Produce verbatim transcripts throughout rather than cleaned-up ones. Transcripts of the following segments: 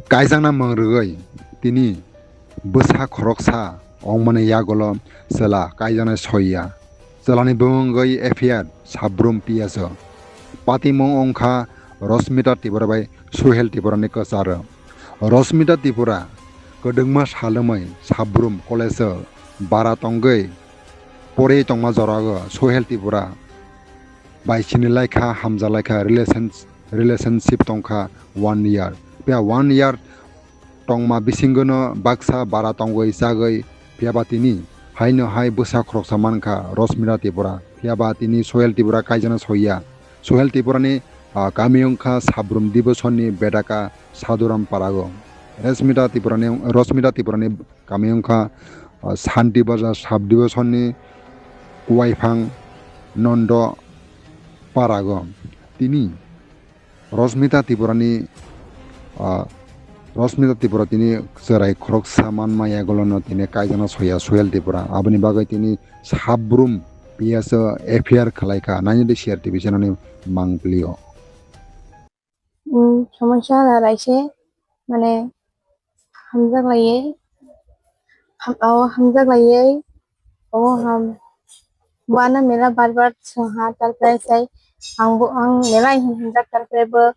Kaijakna mwng rwgwi tini bwsa khoroksa wngmani yagulo chwla kaijaknai soiya. Chwlani bumung wngwi F I R Sabrum P S o. Patimung wngkha Rosmita Tripura bai Suhel Tripurani kwcharo. Rosmita Tripura kwdwngma salwmwi Sabrum college o bara tongwi porwi tongma jorao Suhel Tripura bai sinilaikha, hamjalaikha, relations-, relationship tongkha one year. Phiya one year tongma bisingono baksa bara tongwi chagwi phiyaba tini haino hai bwsa khoroksa mankha Rosmita Tripura. Phiyaba tini Suhel Tripura kaijakna soiya. Suhel Tripurani, ah, kami wngkha Sabrum Dibosonni Bedaka Sadhuram Parago. Rosmita Tripurani, Rosmita Tripurani kami wngkha, ah, Santi Bazar Sub Division ni Kuaiphang Nondo Parago. Tini Rosmita Tripurani, ah, Rosmita Tripura tini chwrai khoroksa manma yagulono tini kaijakna soiya Suhel Tripura. Aboni bagwi tini Sabrum P S o F I R khwlaikha. Nainani C R T V channel ni mangpili o. Hmm, somosya raise, mane, hamjak laiye, ham-, o hamjak laiye, o ham, bo ano mela bar bar songha, tarpore sai, ang bo, ang mela hin hinjak, tarpore bo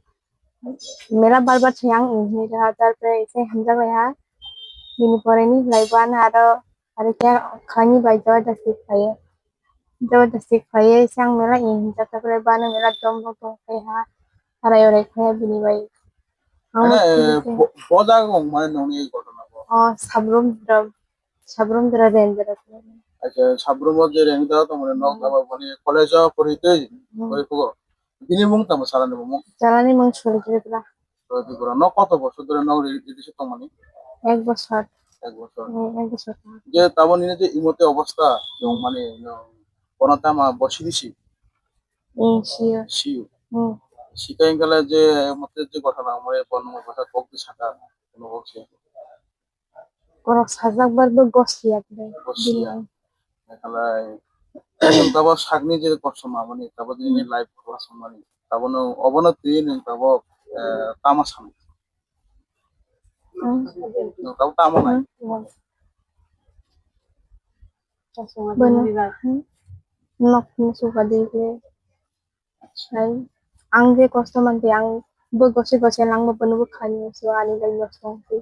mela bar bar sai ang hinjak, tarpore sai hamjak laiha, bini pore ni lai bo ano aro, aro khe khlai ni bai jabardasti khlaiye. Jabardasti khlaiwi se ang mela hinjak, tarpore bo ano mela dom dom tong khlaiha, arai orai khlaiha bini bai. Ang Mane, bo, bo jaga wng mane nongni ei ghotona bo? O, Sabrum dra, Sabrum dra reng dra. Acha, Sabrum o je reng dra tongmani nok Hmm. abo boni college o pori twi, Hmm. pori phugo. Bini mung tamo salani bo mung? Salani mung Suri Tripura. Suri Tripura. Nok koto bosor dhore nok re-, relationship tongmani? Ek bosor. Ek bosor. Hmm, ek bosor. Je tabo nini je imote obostha, Hmm. jong mani, jong, kono tama bo sidi si? Hmm, siyo. Siyo. Hmm. Sikai hingkale je mote je ghotona wngmani bo nungni bwsa kok di saka, kono kok se. Borok sajak bar bo gosiya khe. Gosiya. Bini. Ekalai, tabo sakni je kosto mamani, tabo nini Hmm. life kosto mani, tabo no, obono twi nung tabo, eh, tama samung. Hmm. Nung tabo tamo nai. Hmm. Bono, hmm. Nok ni suka di khe. Hai, ang je kosto manti, ang bo gosi gosi langbo bono bo khani so ani bai nosto wngsi.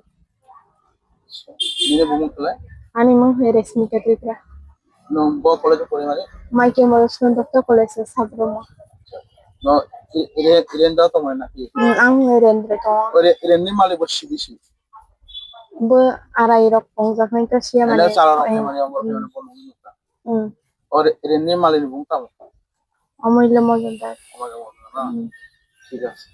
Nini bumung khlai? Ani mung hai Resmita Tripura. Nung bo college o porimani? Maike Madhusudan Doctor College o Sabrum o. No, i-, ire-, irenda tongmani naki? Hmm, ang irenda tongo. Ore, irenni malik bo sibisi? Bo arai rok tongjak nai to siya. Ene mane, chala rok eh, mane, amor hmm. Pemani bo nung nukha. Hmm. Ore, irenni malik ni bumung tamo? Amulya Majumdar. Amulya Majumdar, na? Hmm. Thik ase.